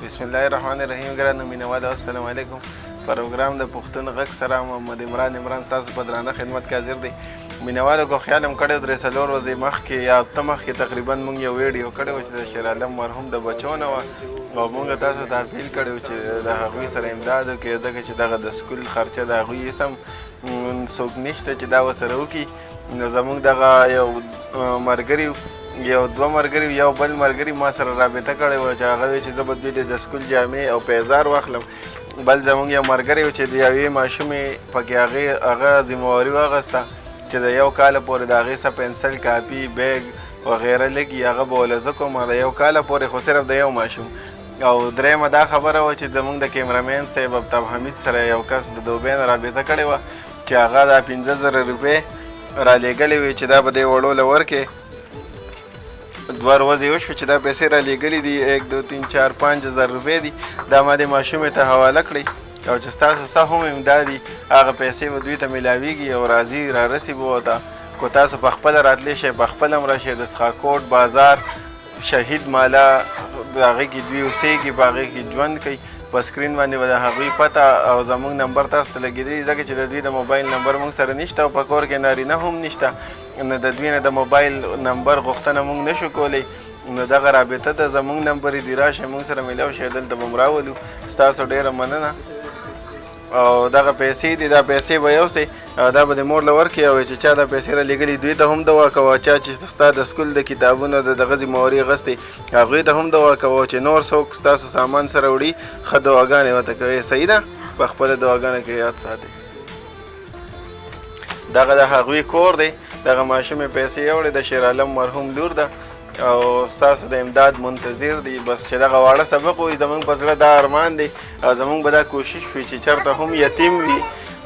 بسم الله الرحمن الرحیم. ګرانو مینوالو، السلام علیکم. پروګرام د پښتون غږ سره محمد عمران عمران ستاسو په درانه خدمت کې حاضر دی. مینوالو کو خیال هم کړی، 3-4 ورځې مخکې یا هفته مخکې تقریبا مونږ یو ویډیو کړی و چې د شیر عالم مرحوم د بچو نه وه، او مونږ تاسو ته اپیل کړی و چې د هغوی سره امداد وکړئ، ځکه چې دغه د سکول خرچه د هغوی هېڅ هم څوک نشته چې دا ورسره وکړي. نو زمونږ دغه یو ملګري، یو دوه ملګري، یو بل ملګري ما سره رابطه کړې وه چې هغه وی چې زه به دوی د سکول جامې او پیزار واخلم. بل زمونږ یو ملګری و چې د یوې ماشومې پکې هغې هغه ذمهواري واخیسته چې د یو کاله پورې د هغې څه پنسل، کاپي، بیګ وغیره لګي، هغه به وله زه کوم د یو کاله پورې، خو صرف د یو ماشوم. او درېیمه دا خبره وه چې زمونږ د کیمرامین صاحب افتاب حمید سره یو کس د دوبۍ نه رابطه کړې وه چې هغه دا 5000 روپۍ رالیږلې وې چې دا به دې وړو له ورکې. 2 ورځې وشوې چې دا پیسې را لیږلې دي، 1، 2، 3، 4، 5000 روپۍ دي. دا ما دې ماشومې ته حواله کړې، او چې ستاسو څه هم امداد دي، هغه پیسې به دوی ته میلاویږي او راځي را رسي به ورته. که تاسو په خپله راتلی شئ، په خپله هم راشئ. د سخاکوټ بازار شهید مالا د هغې کې دوی اوسېږي، په هغې کې ژوند کوي. په سکرین باندې به د هغوی پته او زموږ نمبر تاسو ته لګېدلی، ځکه چې د دوی د موبایل نمبر موږ سره نشته او په کور کې نارینه هم نشته، نو د دوی نه د موبایل نمبر غوښتنه موږ نشو کولی. نو دغه رابطه ده، زموږ نمبر دي، راشئ موږ سره میلاو شئ، دلته به مو راولو. ستاسو ډېره مننه. او دغه پیسې دي، دا پیسې به یوسئ او دا به د مور له ورکړي، او چې چا دا پیسې را لېږلي، دوی ته هم دعا کوه. چا چې ستا د سکول د کتابونو د دغه ذمهواري اخیستې، هغوی ته هم دعا کوه. چې نور څوک ستاسو سامان سره وړي، ښه دعاګانې ورته کوي. صحیح ده، په خپله دعاګانو کې یاد ساتئ. دغه د هغوی کور دی. دغه ماشومې پیسې یوړې، د شیر عالم مرحوم لور ده او ستاسو د امداد منتظر دي. بس چې دغه واړه سبق وي، زمونږ په زړه دا ارمان دی او زمونږ به دا کوشش وي چې چېرته هم یتیم وي،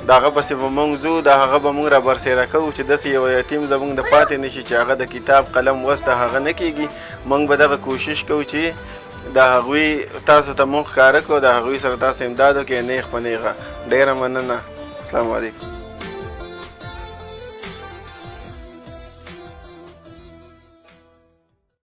د هغه پسې به مونږ ځو، د هغه به مونږ را برسېره کوو چې داسې یو یتیم زمونږ د پاتې نشي چې هغه د کتاب قلم وس د هغه نه کېږي. مونږ به دغه کوشش کوو چې د هغوی تاسو ته مونږ ښکاره کړو، د هغوی سره تاسو امداد وکړئ نیغ په نیغه. ډېره مننه، السلام علیکم.